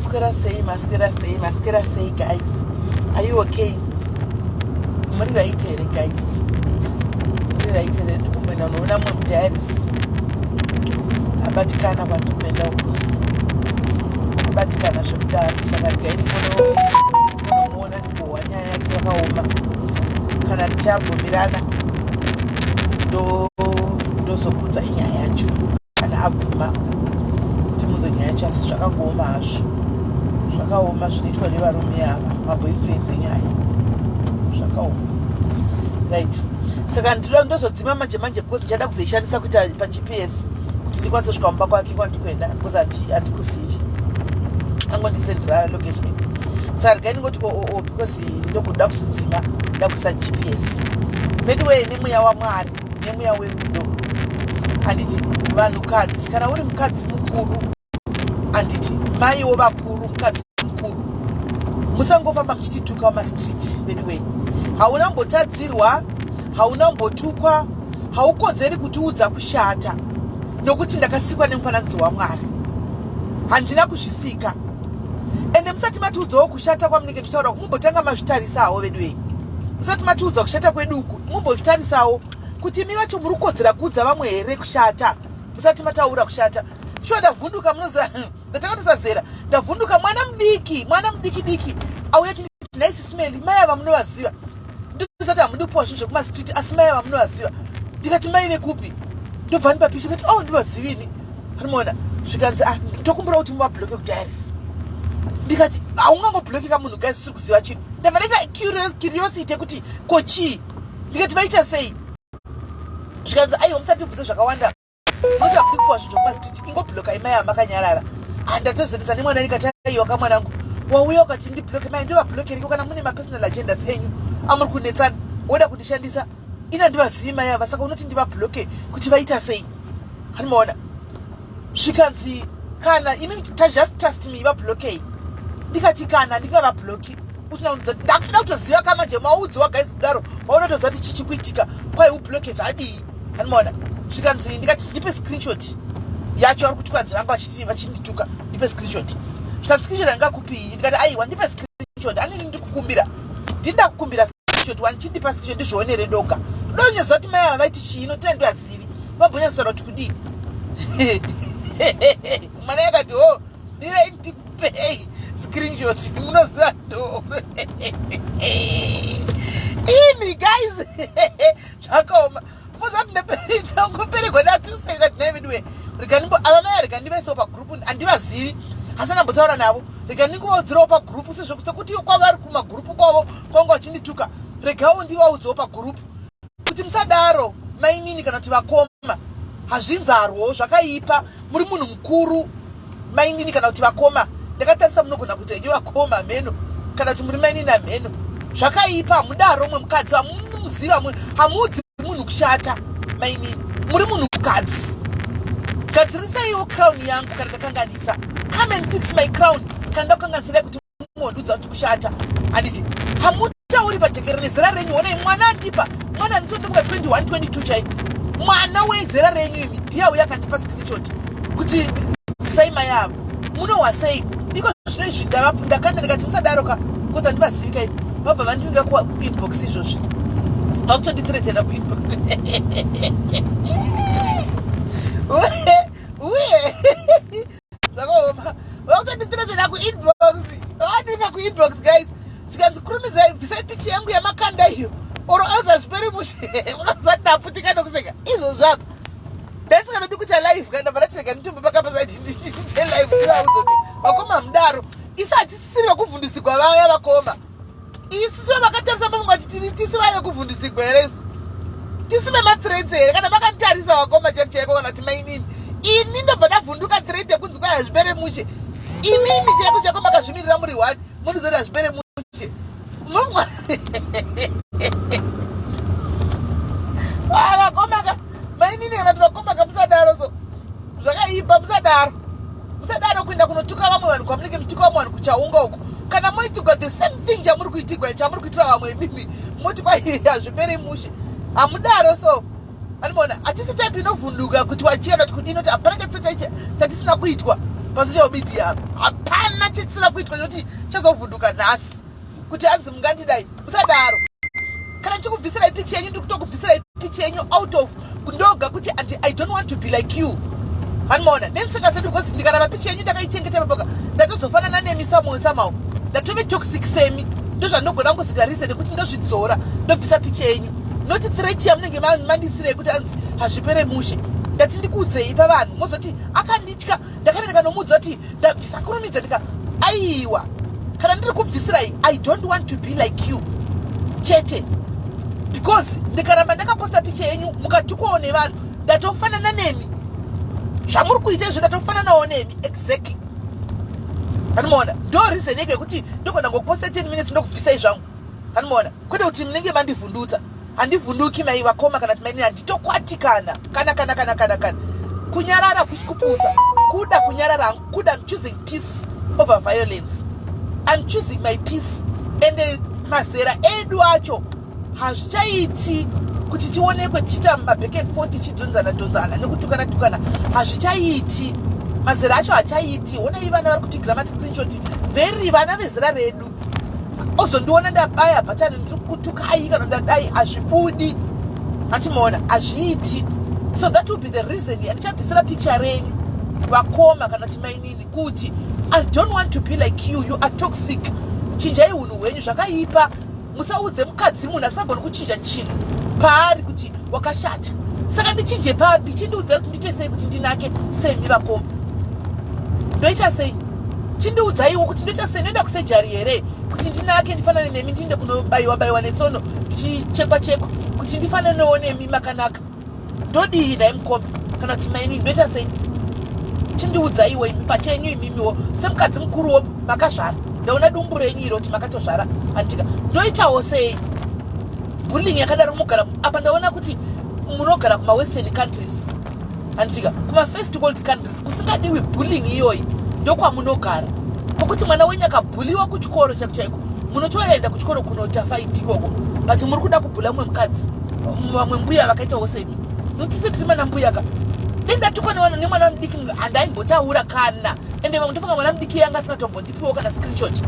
Maswera sei, maswera sei, maswera sei guys. Are you okay? Muri right here guys? Muri right here? Ndikumboenda unoona mumwe mudiaries. Abatikana kwandiri kuenda uko. Abatikana zvekudaro saka regai ndimbonomuona ndimbohwa nyaya yake yakaoma. Kana tichabvumirana ndozokudza inyaya yacho. Kana abvuma kuti munzwe nyaya yacho asi zvakangooma hazvo zvakaoma zvinoitwa nevarume ava maboyfriends enyu aya zvakaoma right saka ndinoda ndozodzima manje manje because ndichada kuzoishandisa kuita pagps kuti ndikwanise kusvika mumba kwake kwandiri kuenda because handikuzivi angondisendera location saka regai ndingoti oo oh, oh, oh, because ndokuda kuzodzima ndakuisa gps veduwee nemweya wamwari nemweya werudo handiti vanhukadzi kana uri mukadzi mukuru handiti maiwo vakuru mukadzi mukuru musangofamba muchitituka mumastreet veduwei hauna mbotadzirwa hauna mbotukwa haukodzeri kutiudza kushata nokuti ndakasikwa nemufananidzo wamwari handina kuzvisika ende musati matiudzawo kushata kwamunenge muchitaura mumbotanga mazvitarisawo veduwei musati matiudza kushata kwedu uku mumbozvitarisawo kuti imi vacho muri kukodzera kuudza vamwe here kushata musati mataura kushata shuwa ndavhunduka munoziva ndatanga kusazera ndavhunduka mwana mudiki mwana mudiki diki auya chindi nice smell mai ava munovaziva ndisati hamudi kupiwa zvinhu zvekumastreet asi mai ava munovaziva ndikati mai vekupi ndobva ndipapisha kati oh ndivazivini anomuona zvikanzi ah tokumbura kuti muvabloke kudiaries ndikati haungangobloke munhu guys usiri kuziva chinhu ndabva ndaita curiosity yekuti ko chii ndikati vaita sei zvikanzi aiwa musatibvunze zvakawanda muti hamudi kupiwa zvinhu zvekumastreet ingobloka imai amakanyarara handatozonetsa nemwana ndikati aiwa kamwanangu wauya ukati ndibloke mai ndovablokeriko kana mune mapersonal agendas enyu amuri kunetsana woda kundishandisa ina ndivazivi mai ava saka unoti ndivabloke kuti vaita sei hanimaona zvikanzi kana imi just trust me vablokei ndikati kana ndingavabloki usina ndakutoda kutoziva kamanje maudziwa guys kudaro waunotoziva kuti chichi kuitika kwai ubloke zvadii hanimaona zvikanzi ndikati ndipe screenshot yacho ari kutuka dzivanga vachindituka ndipe screenshot zvikanzi screenshot andingakupii ndikati aiwa ndipe screenshot anini ndikukumbira ndinda kukumbira screenshot wani chindipa screenshot ndizvionere ndoga ndonyeziva kuti mai ava vaiti chii notina ndoyazivi vabonyasotaura kuti kudii mwana yakati ho oh, mirai ndikupei screenshot munoziva ndo imi guys zvakaoma mozati ndangoperegwa ndatuseka tinaiveduwe rega ndimbo ava mai rega ndivaisewo pagroup handivazivi asi ndambotaura navo rega ndingovaudzirawo pagroup sezvokuti kwavari kumagroup kwavo kwanga vachindituka regawo ndivaudzewo pagroup kuti musadaro mainini kana kuti vakoma hazvinzarwo zvakaipa muri munhu mukuru mainini kana kuti vakoma ndakatarisa munogona kuita inyu vakoma hameno kana kuti muri mainini hameno zvakaipa hamudaro mwe mukadzi hamuziva hamuudzi munhu kushata mainini muri munhukadzi gadzirisaiwo crown yangu kana ndakanganisa come and fix my crown kana ndakukanganisirai kuti mondudza kuti kushata handiti hamutauri pajekerere nezera renyu honai mwana andipa mwana anditondomuka 21 22 chai mwana wezera renyu imi ndiye auya akandipa screenshot kuti bvisai mai avo munohwa sei iko zvino izvi ndakanda ndikati musadaro ka bcause handivazivi kai vabva vandivinga kuinbox izvozvi vakutondithreatena kuinbox uye zvakaoma vakutondithreatena kuinbox vandivinga kuinbox guys zvikanzi kurumidzai bvisai picture yangu yamakanda iyo or else hazviperi mushe unozati ndaputika nokuseka izvozvo apa ndaisinganodi kuita live kana ndabva ndatirega nditombo pakapasaiite live ndivaudza kuti vakoma mudaro isu hatisisiri vekuvhundusigwa vaya vakoma isusu vamakatarisa pamungu vachiti tisi vaya vekuvhundusigwa here isu tisi vemathreats here kana makanditarisa vakoma chaiko chaiko kana kuti mainini ini ndobva ndavhunduka threat yekunzi kwai hazvipere mushe imimi chaiko chaiko makazvimirira muri one munozoti hazvipere mushe ah, vakomaka mainini kana kuti vakomaka musadaro so zvakaipa musadaro musadaro kuenda kunotuka vamwe vanhu kwamunenge muchituka vamwe vanhu kuchaunga uko kana moitigwa the same thing chamuri kuitigwa chamuri kuitira vamwe imimi moti kwai hazvipere mushe hamudaro so Animoona hatisi type inovhunduka kuti wachienda kuti kudini kuti hapana chatisina kuitwa pasocial media hapana chisina kuitwa choti chazovhunduka nhasi kuti hanzi mungandidai. Musadaro. Kana chikubvisirai picha yenyu, ndiri kutokubvisirai picha yenyu out of ndoga kuti andi I don't want to be like you. Handimaona nenseka dzedu, because ndikaramba picha yenyu ndakaichengeta paboka, ndatozofanana nemi samwe somehow, ndatove toxic semi. Ndozvandogona kungozita reason nekuti ndozvidzora, ndobvisa picha yenyu, not threat yamunenge mandisirei kuti hanzi hazvipere mushe. Ndati ndikuudzei pavanhu, mozoti akanditya. Ndakati ndikanomuudza kuti ndabvisa, kurumidza ndika aiwa, kana ndiri kubvisirai, I don't want to be like you chete, because ndikaramba ndakaposta picha yenyu mukatukwawo nevanhu, ndatofanana nemi. Zvamuri kuita izvo, ndatofananawo nemi exactly. Anomaona, ndo reason yega yekuti ndogona ngokuposta 10 minutes, ndokubvisai zvangu. Anomaona, kwete kuti munenge mandivhundutsa. Handivhunduki, mai vakoma kana kuti mainini. Handitokwati kana kana kana kana kana kana. Kunyarara kusi kupusa. Kuda kunyarara kuda. I'm choosing peace over violence. I'm choosing my peace. And mazera edu acho hazvichaiti kuti tionekwe tichiita maback and forth, tichidhonzana dhonzana nekutukana tukana. Hazvichaiti, mazera acho hachaiti. Onai vana vari kutigira matichinchoti very vana vezera redu, ozondiona ndabaya bhatani, ndiri kutukai kana ndadai, hazvibudi. Hatimaona, hazviiti. So that will be the reason handichabvisira picture renyu, vakoma kana kuti mainini, kuti I don't want to be like you. You are toxic. Chinjai unhu hwenyu, zvakaipa. Musaudze mukadzi, munhu asingagoni kuchinja chinhu paari, kuti wakashata. Saka ndichinje papi? Chindiudzai kuti ndiite sei kuti ndinake semi, vakoma. Ndoita sei? Chindiudzaiwo kuti ndoita sei. Ndoenda kusurgery here kuti ndinake, ndifanane nemi? Ndiinde kunobayiwa bayiwa netsono, ndichichekwa chekwa kuti ndifananewo nemi makanaka? Ndodii nhai, mukoma kana kuti mainini? Ndoita sei? Chindiudzaiwo imi pachenyu, imimiwo semukadzi mukuruwo makazvara. Ndaona dumbu renyu iro kuti makatozvara, andika. Ndoitawo sei? Bullying yakadaro mugara apa. Ndaona kuti munogara kumawestern countries, handika, kumafirst world countries kusingadiwi bullying iyoyi. Ndokwamunogara, pokuti mwana wenyu akabhuliwa kuchikoro chaiko chaiko, munotoenda kuchikoro kunoita fight ikoko. But muri kuda kubhula mumwe mukadzi, vamwe mbuya vakaitawo semi. Notise tiri mana mbuya ka. Dei ndatukwa nemwana mudiki, handaimbotaura kana. Ende vamwe ndofunga mwana mudiki anga asingatombondipiwo kana screenshot,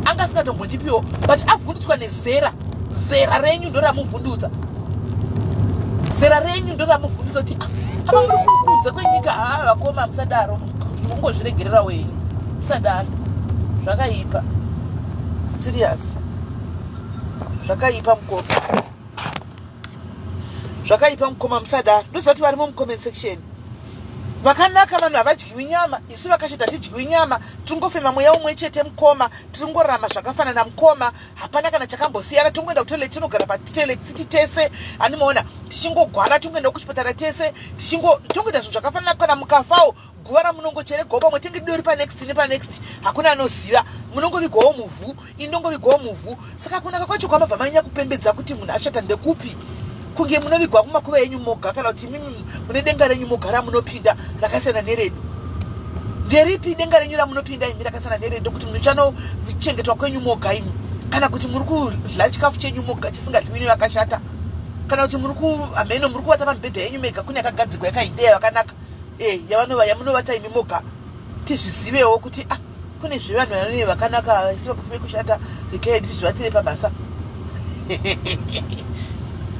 anga asingatombondipiwo, but avhundutswa nezera. Zera renyu ndoramuvhundutsa, zera renyu ndoramuvhundutsa kuti ah, apa muri kunze kwenyika. Haa, vakoma, musadaro. Ungozviregerera wenyu, musadaro, zvakaipa. Serious, zvakaipa, mukoma, zvakaipa, mukoma, musadaro. Ndoziva kuti varimo mucomment section vakanaka, vanhu havadyiwi nyama. Isu vakashata tidyiwi nyama, tingofema mweya umwe chete, mukoma. Tiringorarama zvakafanana, mukoma. Hapana kana chakambosiyana. Tongoenda kutoilet, tinogara patoilet seat tese. Handimaona tichingogwara, tongoenda kuchipatara tese, tongoita zvinhu zvakafanana. Kana mukafawo, guva ramunongocheregwawo pamwe tenge dori panext nepanext, hakuna anoziva. Munongovigwawo muvhu, indongovigwawo muvhu. Saka kunaka kwacho kwamabva manyanya kupembedza kuti munhu ashata ndekupi? Kunge munovigwa kumakuva enyu moga, kana kuti mimi mune denga renyu mogara munopinda rakasiyana neredu? Nderipi denga renyu ramunopinda imi rakasiyana neredu, kuti muchanochengetwa kwenyu moga imi, kana kuti muri kudya chikafu chenyu moga chisingadyiwi nevakashata, kana kuti muri kuhameno muri kuvata pamibhedha yenyu mega, kune yakagadzirwa yakahindeya yakanaka yavanova yamunovata imi moga? Tizvizivewo kuti ah, kune zvevanhu vanone vakanaka, isi vekushata regai tizvivatire pabasa.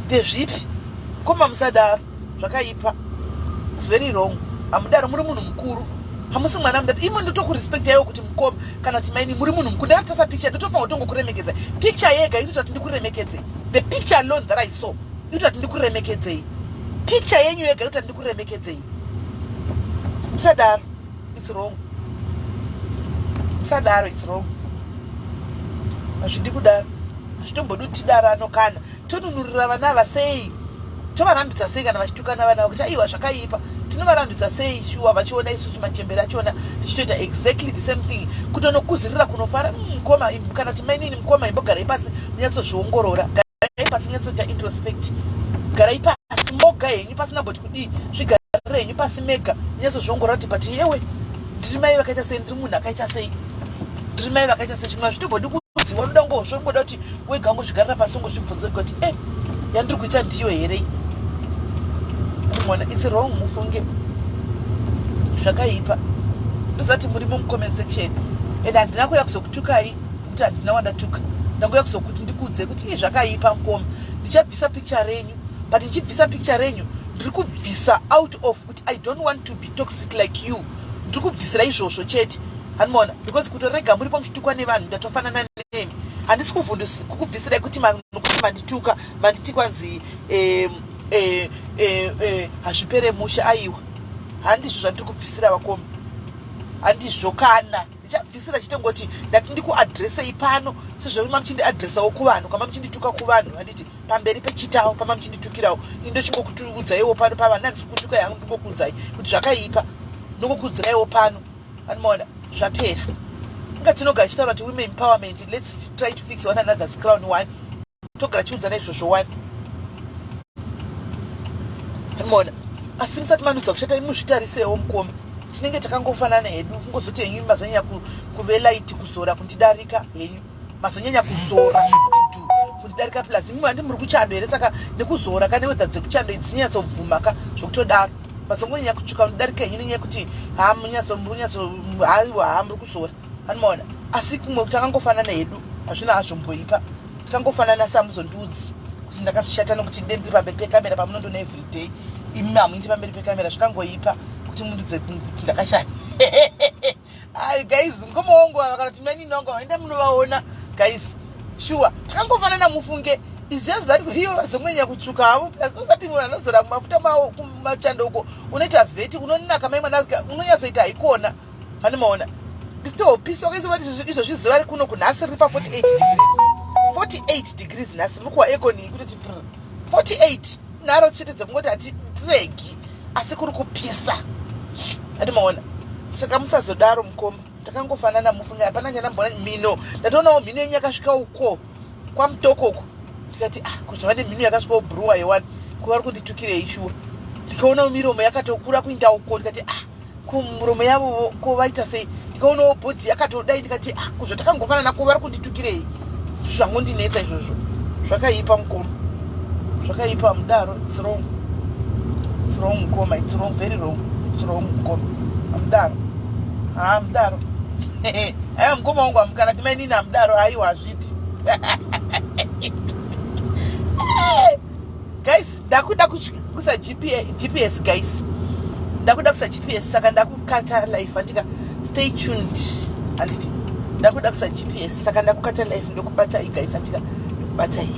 Ndezvipi, koma? Musadaro, zvakaipa. It's very wrong. Hamudaro, muri munhu mukuru, hamusi mwana mudati. Imo ndotokurespectaiwo kuti mukoma kana kuti maini, muri munhu mukuru. Ndakatasa picture, ndotofanira kutongokuremekedza. Picture yega inoita kuti ndikuremekedzei. The picture alone that I saw inoita kuti ndikuremekedzei. Picture yenyu yega inoita kuti ndikuremekedzei. Musadaro, it's wrong. Musadaro, it's wrong. Hazvidi kudaro, hazvitombodi kuti tidarano. Kana tonunurira vana ava sei? Tovarambidza sei kana vachitukana vana kuti aiwa, zvakaipa? Tinovarambidza sei shuwa, vachiona isusu machembere achiona tichitoita exactly the same thing, kutonokuzirira kunofara? Mukoma kana kuti mainini, mukoma, imbogarai pasi munyatsozviongorora. Garai pasi munyatsoita introspect. Garai pasi moga henyu, pasina mboti kudii. Zvigarire henyu pasi mega, munyatsozviongorora kuti but yewe, ndiri mai vakaita sei? Ndiri munhu akaita sei? Ndiri mai vakaita sei? Zvimwe hazvitombodi kuudziwa, unoda ngozvongoda kuti wega ungozvigarira pasi, ungozvibvunze kuti e yandiri kuita ndiyo here? Mwana, it's wrong, mufunge, zvakaipa. Ndozati murimo mucomment section. And handina kuuya kuzokutukai kuti handina wandatuka. Ndangouya kuzokuti ndikuudze kuti ii zvakaipa mukoma. Ndichabvisa picture renyu, but ndichibvisa picture renyu ndiri kubvisa out of kuti I don't want to be toxic like you. Ndiri kubvisira izvozvo chete, handimaona, because kutorega muri pamuchitukwa nevanhu, ndatofanana nemi. Handisi kukubvisirai kuti mandituka, manditi kwanzi hazvipere mushe. Aiwa, handizvo zvandiri kubvisira, vakoma, handizvo. Kana ndichabvisira chitengoti ndati ndikuadresei pano sezvo mamuchindiadresawo kuvanhu, kama muchindituka kuvanhu, handiti pamberi pechitawo pama muchinditukirawo, ini ndochingokuudzaiwo pano pavanhu. Handisi kutukai hangu, ndingokuudzai kuti zvakaipa, ndingokuudziraiwo pano, anomaona. Zvapera. Inga tinogara chitaura kuti women empowerment, let's try to fix one another's crown one. Togara chiudzana izvozvo one, anomaona. Asi musati manudza kushata, muzvitarisewo mukoma, tinenge takangofanana hedu. Kungozoti henyu mazonyanya kuve light, kuzora kundidarika henyu, mazonyanya kuzora zvekuti dhu kundidarika. Plus imi handi muri kuchando here? Saka nekuzora ka, neweather dzekuchando idzi dzinyatsobvuma ka zvokutodaro. Mazongonyanya kutsvuka kundidarika henyu nenyaya yekuti hamunyatso munyatso, haiwa, ha, muri kuzora, anomaona. Asi kumwe takangofanana hedu, hazvina hazvomboipa, tikangofanana. Samuzondiudzi kuti ndakashata nokuti nde ndiri pamberi pekamera pamunondoona everyday. Imi hamuindi pamberi pekamera, zvikangoipa kuti mundudze kuti ndakashata. Ai guys, mukoma wangu kana kuti mainini wangu, enda munovaona guys. Sure, takangofanana mufunge. It's just that kuti ivo vazongonyanya kutsvuka havo. Plus usati munhu anozora mafuta mawo kumachando uko, unoita vheti, unonaka mai mwana, unonyatsoita haikona, pane maona. Ndisitopisa wakaisova izvozvi zuva ri kuno kunhasi riri pa48 degrees, 48 degrees nhasi. Muri kuwa aircon kutoti 48, nharo chete dzekungoti hatitiregi, asi kuri kupisa, ati maona. Saka musazodaro mukoma, takangofanana mufunge. Hapana nyandambona mhino, ndatoonawo mhino yenyu yakasvika uko kwaMutoko uko, ndikati ah, ko zvava nemhino yakasvikawo Bhuruwa yewani, ko vari kunditukirei shuwa? Ndikaonawo miromo yakatokura kuinda uko, ndikati ah, ko muromo yavo ko vaita sei? Ndikaonawo body yakatodai, ndikati ah, ko zvatakangofanana, ko vari kunditukirei? Zvangondinetsa izvozvo. Zvakaipa mukoma, zvakaipa mudaro. It's wrong, it's wrong mukoma, it's wrong, very wrong, it's wrong mukoma, amudaro, ha, mudaro. Aiwa mukoma wangu, amukana kuti mainini, amudaro. Aiwa, hazviti. Guys, ndakuda kusa GPS guys, ndakuda kusa GPS, saka ndakukata live, andika? Stay tuned, handiti? Ndakuda kusa GPS, saka ndakukata live, ndokubatai guys, andika? Ndokubatai.